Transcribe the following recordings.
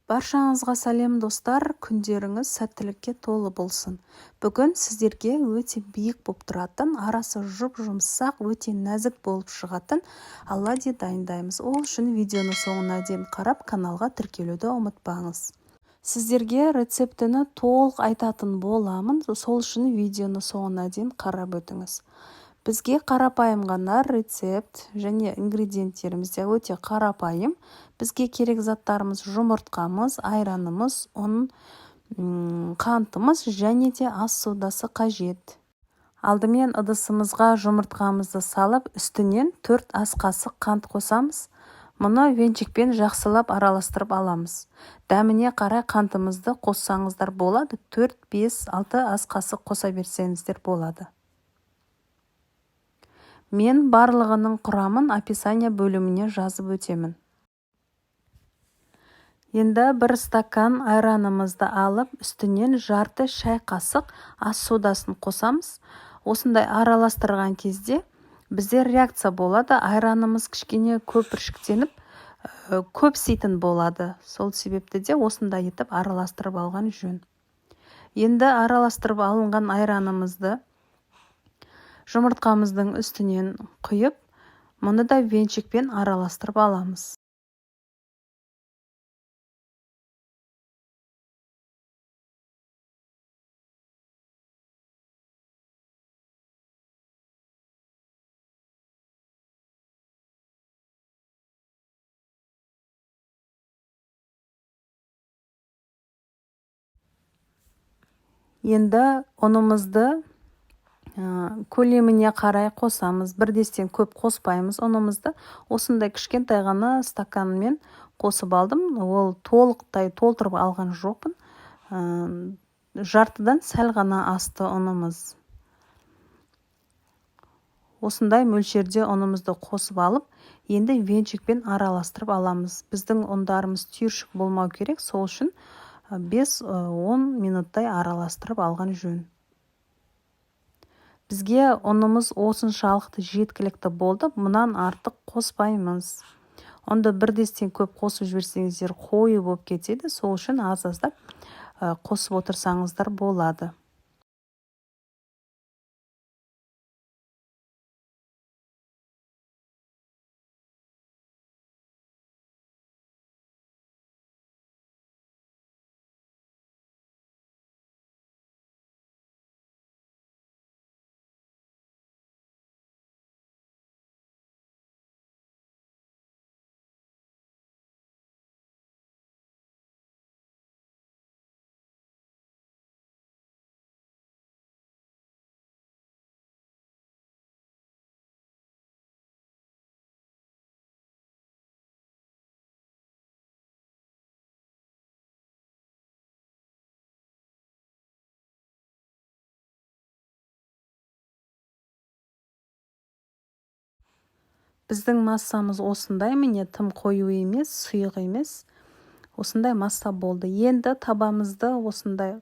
Баршаңызға сәлем, достар! Күндеріңіз сәттілікке толы болсын. Бүгін сіздерге өте биік болып тұратын, арасы жұп-жұмсақ, өте нәзік болып шығатын оладьи дайындаймыз. Ол үшін видеоны соңына дейін қарап, каналға тіркелуді ұмытпаңыз. Сіздерге рецептіні толық айтатын боламын, сол үшін видеоны соңына дейін қарап өтіңіз. Бізге қарапайым ғана рецепт және ингредиенттеріміз де өте қарапайым. Бізге керек заттарымыз: жұмыртқамыз, айранымыз, ұн, қантымыз және де ас содасы қажет. Алдымен ыдысымызға жұмыртқамызды салып, үстінен 4 ас қасық қант қосамыз. Мұны венчикпен жақсылап араластырып аламыз. Дәміне қарай қантымызды қоссаңыздар болады. 4, 5, 6 ас қасық қоса берсеңіздер болады. Мен барлығының құрамын описание бөліміне жазып өтемін. Енді бір стакан айранымызды алып, үстінен жарты шай қасық ас содасын қосамыз. Осындай араластырған кезде бізде реакция болады. Айранымыз кішкене көпіршіктеніп, көпситін болады. Сол себепті де осындай етіп араластырып алған жөн. Енді араластырып алынған айранымызды жұмыртқамыздың үстінен құйып, мұны да венчикпен араластырып аламыз. Енді ұнымызды көлеміне қарай қосамыз. Бірдестен көп қоспаймыз ұнымызды. Осындай кішкентай ғана стаканмен қосып алдым. Ол толықтай толтырып алған жоқпын. Жартыдан сәл ғана асты ұнымыз. Осындай мөлшерде ұнымызды қосып алып, енді венчикпен араластырып аламыз. Біздің ұндарымыз түйіршік болмау керек, сол үшін 5-10 минуттай араластырып алған жөн. Бізге ұнымыз осыншалықты жеткілікті болды, мұнан артық қоспаймыз. Ұнды бірдестен көп қосып жіберсеңіздер қою болып кетеді, сол үшін аз-аздап қосып отырсаңыздар болады. Біздің массамыз осындай, міне, тым қою емес, сұйық емес. Осындай масса болды. Енді табамызды осындай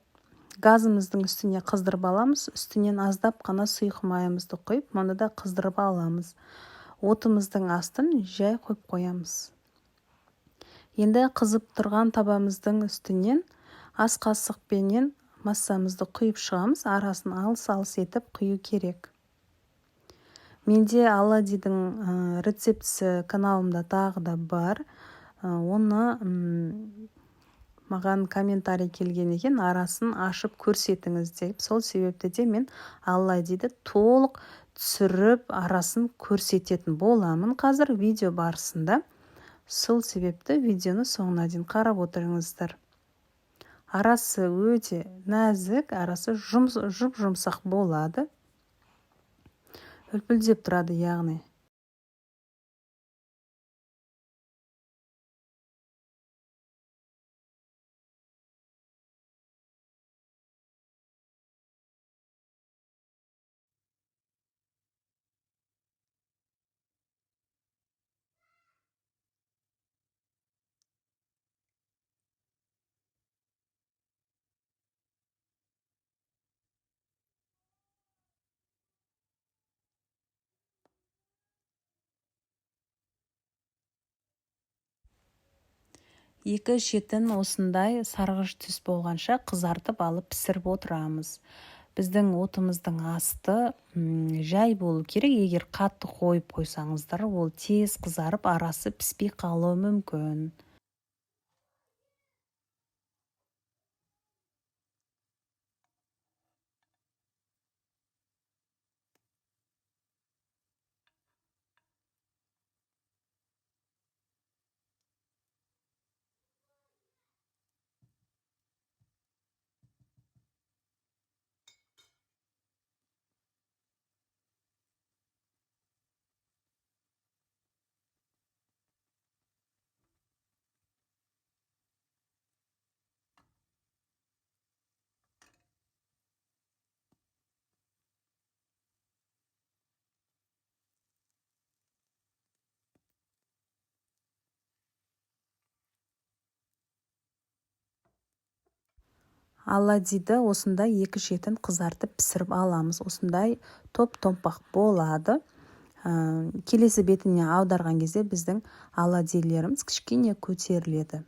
газымыздың үстіне қыздырып аламыз. Үстінен аздап қана сұйық майымызды құйып, мұны да қыздырып аламыз. Отымыздың астын жай қойып қоямыз. Енді қызып тұрған табамыздың үстінен ас қасықпенен массамызды құйып шығамыз. Арасын алыс-алыс етіп құю керек. Менде оладьидің рецептісі каналымда тағы да бар. Оны маған комментарий келген екен, арасын ашып көрсетіңіз деп. Сол себепті де мен оладьиді толық түсіріп, арасын көрсететін боламын қазір видео барысында. Сол себепті видеоны соңына дейін қарап отырыңыздар. Арасы өте нәзік, арасы жұп-жұмсақ болады. Үлпілдеп тұрады, яғни. Екі шетін осындай сарғыш түс болғанша қызартып алып пісіріп отырамыз. Біздің отымыздың асты жай болу керек. Егер қатты қойып қойсаңыздар, ол тез қызарып, арасы піспей қалуы мүмкін. Оладьиді осындай екі шетін қызартып пісіріп аламыз. Осындай топ-томпақ болады. Келесі бетіне аударған кезде біздің оладьилеріміз кішкене көтеріледі.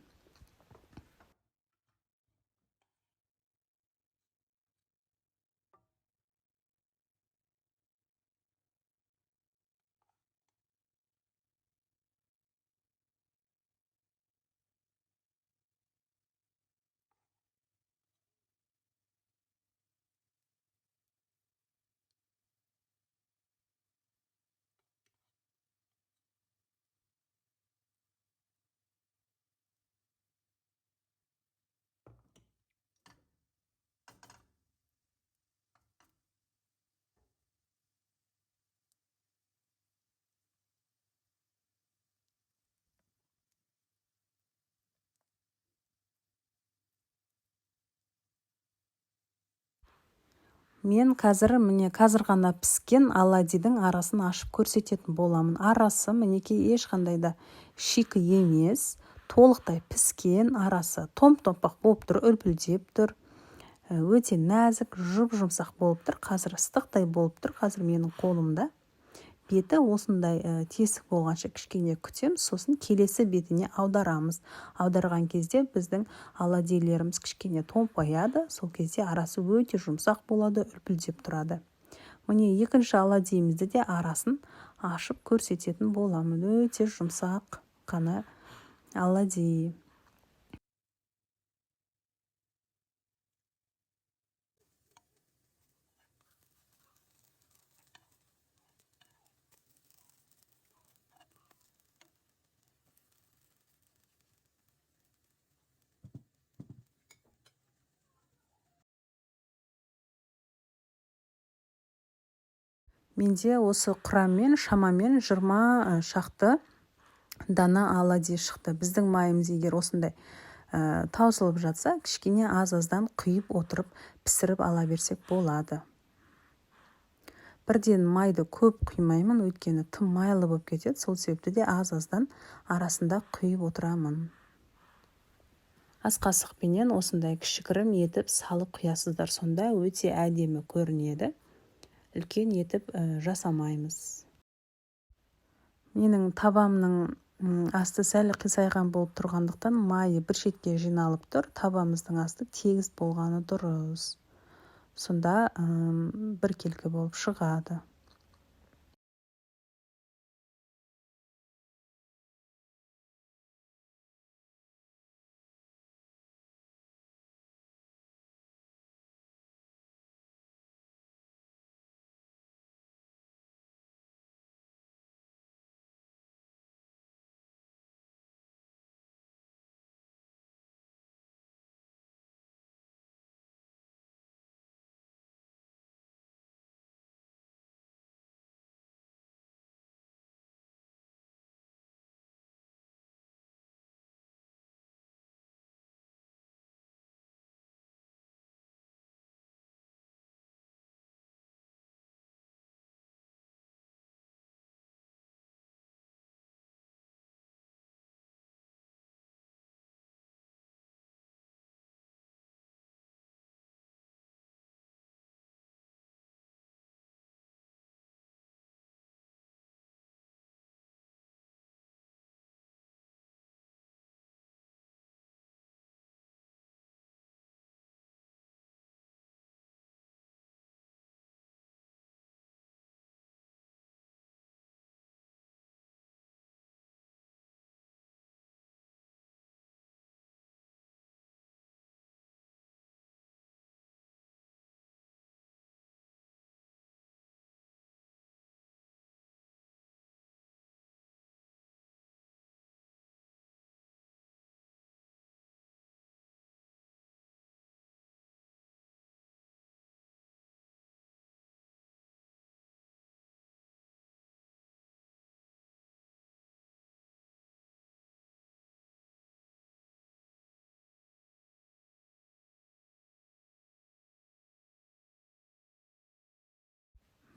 Мен қазір міне қазір ғана піскен оладьидің арасын ашып көрсететін боламын. Арасы мінекей ешқандай да шикі емес, толықтай піскен, арасы том-томпақ болып тұр, үлпілдеп тұр. Өте нәзік, жұп-жұмсақ болып тұр. Қазір ыстықтай болып тұр, қазір менің қолымда. Беті осындай тесік болғанша кішкене күтеміз, сосын келесі бетіне аударамыз. Аударған кезде біздің оладьилеріміз кішкене томпаяды, сол кезде арасы өте жұмсақ болады, үлпілдеп тұрады. Міне екінші оладьимізді де арасын ашып көрсететін боламын. Өте жұмсақ қана оладьи. Менде осы құраммен шамамен 20 шақты дана оладьи шықты. Біздің майымыз егер осындай таусылып жатса, кішкене аз-аздан құйып отырып пісіріп ала берсек болады. Бірден майды көп құймаймын, өйткені тым майлы болып кетеді, сол себепті де аз-аздан арасында құйып отырамын. Ас қасықпенен осындай кішігірім етіп салып құясыздар, сонда өте әдемі көрінеді. Үлкен етіп жасамаймыз. Менің табамның асты сәл қисайған болып тұрғандықтан майы бір шетке жиналып тұр. Табамыздың асты тегіс болғаны дұрыс. Сонда біркелкі болып шығады.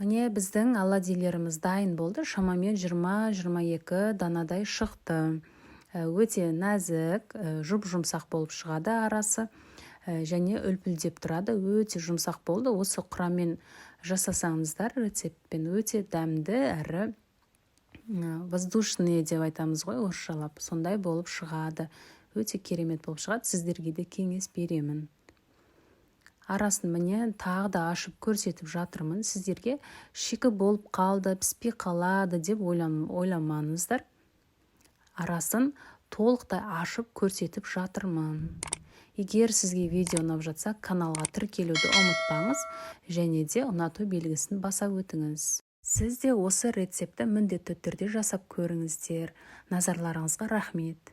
Міне, біздің оладьилеріміз дайын болды. Шамамен 20-22 данадай шықты. Өте нәзік, жұп жұмсақ болып шығады арасы және үлпілдеп тұрады. Өте жұмсақ болды. Осы құраммен жасасаңыздар, рецептпен, өте дәмді әрі воздушный деп айтамыз ғой орысшалап, сондай болып шығады. Өте керемет болып шығады, сіздерге де кеңес беремін. Арасын, міне, тағы да ашып көрсетіп жатырмын сіздерге. Шикі болып қалды, піспей қалады деп ойламаңыздар, арасын толықтай ашып көрсетіп жатырмын. Егер сізге видео ұнап жатса, каналға тіркелуді ұмытпаңыз және де ұнату белгісін баса өтіңіз. Сіз де осы рецептті міндетті түрде жасап көріңіздер. Назарларыңызға рахмет.